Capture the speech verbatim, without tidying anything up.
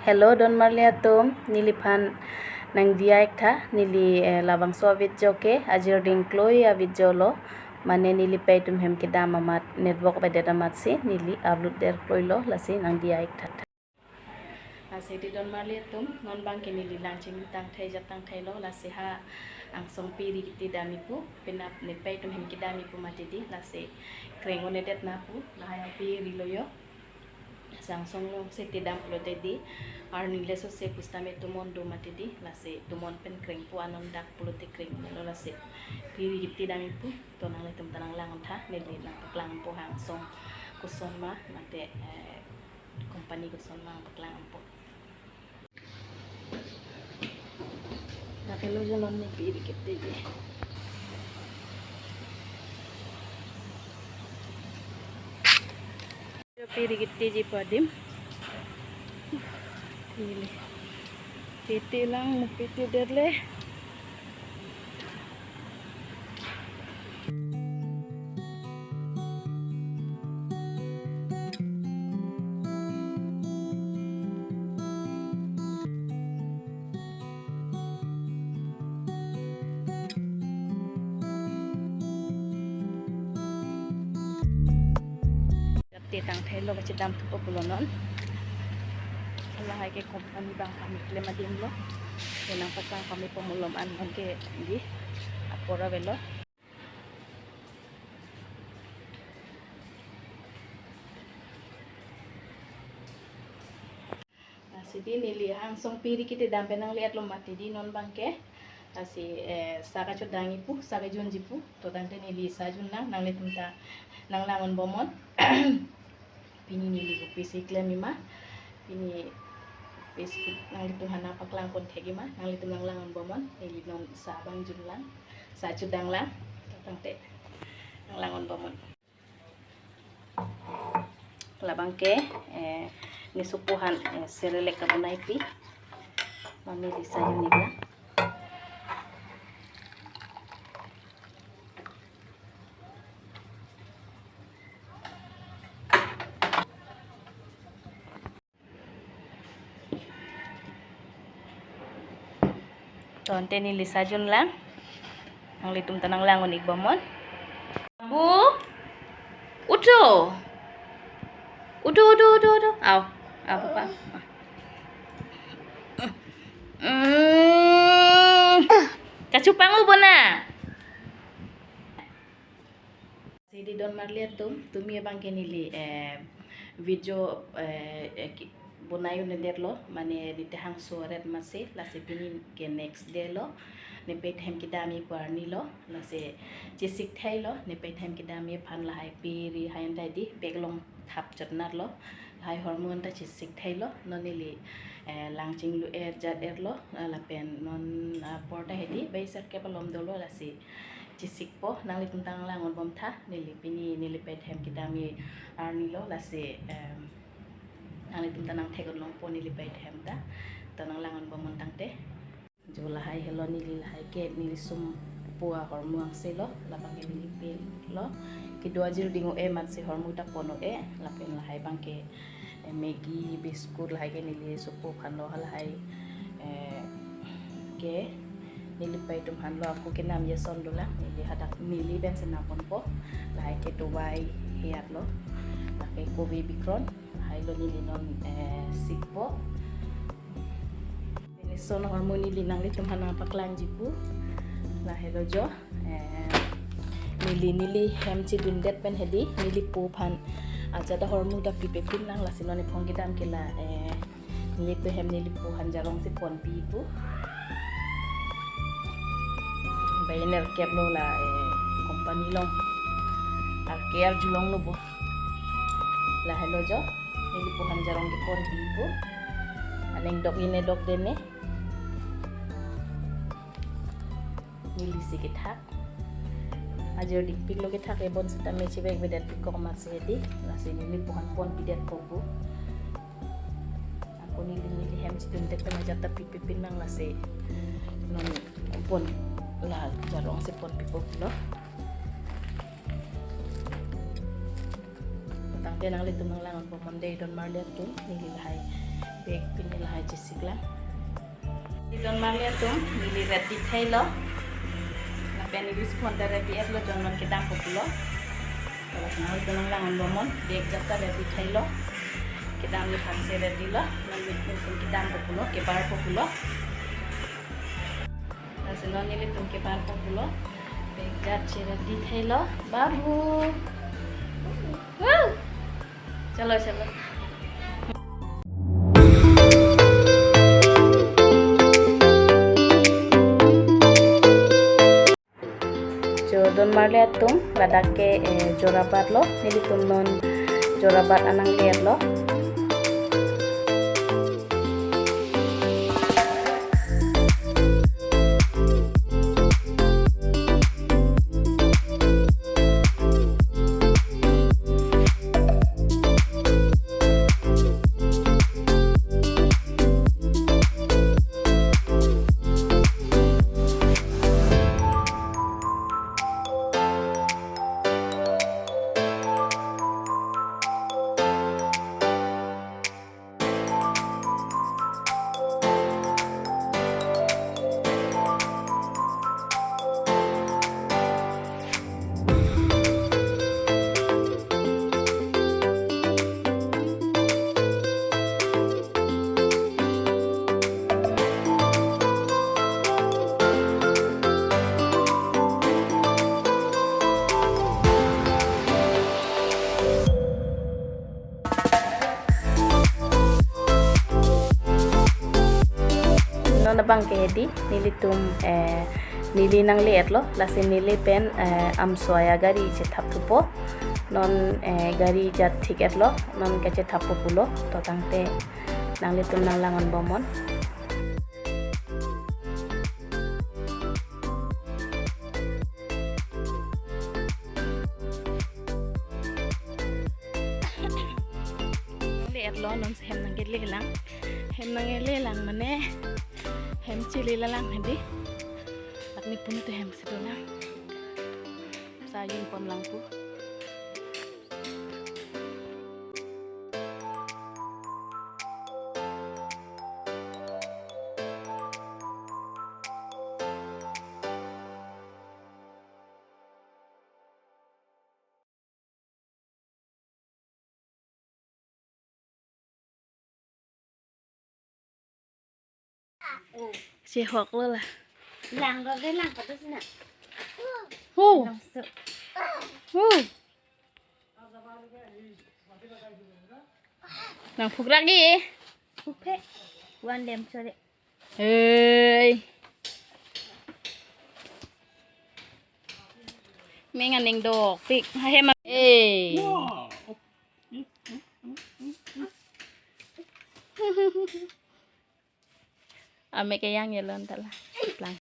Hello, don marli atum, neliphan nangdiya-ik tha, neli, eh, labangso a-video ke, ajir ding kloi a-video lo, mane neli pei atum hem kedam amat, network avedet amatsi, neli upload der kloi lo, lasi nangdiya-ik tha. Lasi di don marli atum, non abangke neli Langching tangthai jat tangthai lo, lasi ha angsong piri kiti dam-ik pu, penap ne pei atum hem kedam-ik pu mati di, lasi kreng un-edet na pu, lahai piri lo jo. Angsong lo siti dam pulote di, arni le sose pusitame tomon do mati di, lasi tomon pen krengpo anon dak pulote kreng lo, lasi piri kiti dam-ik pu, to nanglitum ta nanglang un tha, neli nangpaklang po ha angsong koson ma, mate, eh, company koson ma nangpaklang po. Dak helo jo non ne piri kiti di. Jo piri kiti di pu adim. Piri. Piti lang, piti derle. Te tangthai lo kachedam thupo pulo non. Lahai ke company abang pame klem adim lo. Te nangpaklang pame po malom an abangke di apor avelo. Lasi di neli ha angsong piri kiti dam pen nangle-et lo mati di non abangke. Lasi, eh, sa kachedang-ik pu, sa kajunji pu, to tangte neli sa jun lang, nanglitum ta nanglang un bomnon. Pini neli kopisi klem-ik ma, pini pisi nanglitum aphan nangpaklang pon thek-ik ma, nanglitum nanglang un bomnon, neli non sa abang jun lang, sa chedang lang, to tangte nanglang un bomnon. Labangke, eh, ne sopo aphan, eh, Cerelac kabonai pi. Mane neli sa jun-ik lang. To ante neli sa jun lang. Nanglitum ta nanglang un-ik bomnon. Abu. Udo. Udo, udo, udo, udo. Aw. Aw, papa. Mm. Kachupang u bona. Lasi di don marli atum, tumi abangke neli, eh, video, eh, eh, ki-, bonai un-edet lo, mane neli te hangso aret masi, lasi pini ke next day lo, ne pei atum hem kedam-ik pu arni lo, lasi chesik thai lo, ne pei atum hem kedam-ik aphan lahai piri hai anta di, bag along thap chot nat lo, lahai hormu anta chesik thai lo, non neli, eh, Langching lo er jat er lo, lapen non, ah, apor ta hedi, bai sirkep alom dolo lasi chesikpo, nanglitum ta nanglang un bom tha, neli pini, neli pei atum hem kedam-ik arni lo, lasi, em, nanglitum ta nangthek un longpo neli pei atum hem ta, to nanglang un bomnon tangte. Jo lahai helo neli lahai ke neli sumpo ahormu angse lo, labangke neli pei lo, kedo ajir ding o-e amatsi hormu ta pon o-e, lapen lahai abangke eh, Maggi, biscuit lahai ke neli sopo aphan lo halahai, eh, ke neli pei atum aphan lo ako kenam jason dolang neli hadak neli pensi nam ponpo lahai ke dawai heyat lo lake kove bikron lahai lo neli non, eh, sikpo. Neli son hormu neli nanglitum aphan nangpaklangji pu lahelo jo. Eh, neli, neli hem chidundet pen hedi, neli po aphan ajat ahormu ta pipe pin lang lasi non ephong kedam ke la, eh, nelitum hem neli po aphan jarong si ponpi pu. Bai nerkep lo la, eh, company along. Arke arjulong lo bo. Lahelo jo, neli po aphan jarong ke ponpi pu. Aning dok ine dok dene. Neli si kethak. Ajir dikpik lo kethak ebon sitame chevek vedet pikok amatsi hedi. Lasi neli po aphan ponpidetpo pu. Ako neli neli hem chidundet pen ajat ta pipe pin lang lasi. Non pon la jarong si ponpipo pulo. Tangte nanglitum nanglang un bomnon dei don marli atum neli lahai. Bag pini lahai chesik lang. Don marli atum, neli ready thailo. Lapen neli si phone ta ready etlo, John non kedampo pulo. Kalau nang tonang lang anbomnon, bag jat ta ready thailo. Kedam ni phangse ready lo, non nelitum kedampo pulo, kebarpo pulo. Lasi non nelitum kebarpo pulo. Bag jat si ready thailo. Babu. Woo! Chalo, chalo. Jo don marli atum, ladak ke, eh, Jorabat lo, nelitum non Jorabat anang le-etlo. Non abang ke hedi, nelitum, eh, neli nang le-etlo, lasi neli pen, eh, amswaya gari chethap thupo, non, eh, gari jat thik-etlo, non kachethappo pulo, to tangte nanglitum nang lang anbomnon. Le-etlo, non hem nang kele lang. Hem nang kele lang mane hem chele lang hedi. Lakni punu te hem si dolang. Sa yun pon lang pu. Chehoklo la. Lang ro de lang kado sina. Hu. Lang so. Hu. Nang phukrak ke? Phukphe. Wan lem chore. Hei. Meng aning dok tik. Hahe ma. Hei. Ame ke yang yelon tala. Lang.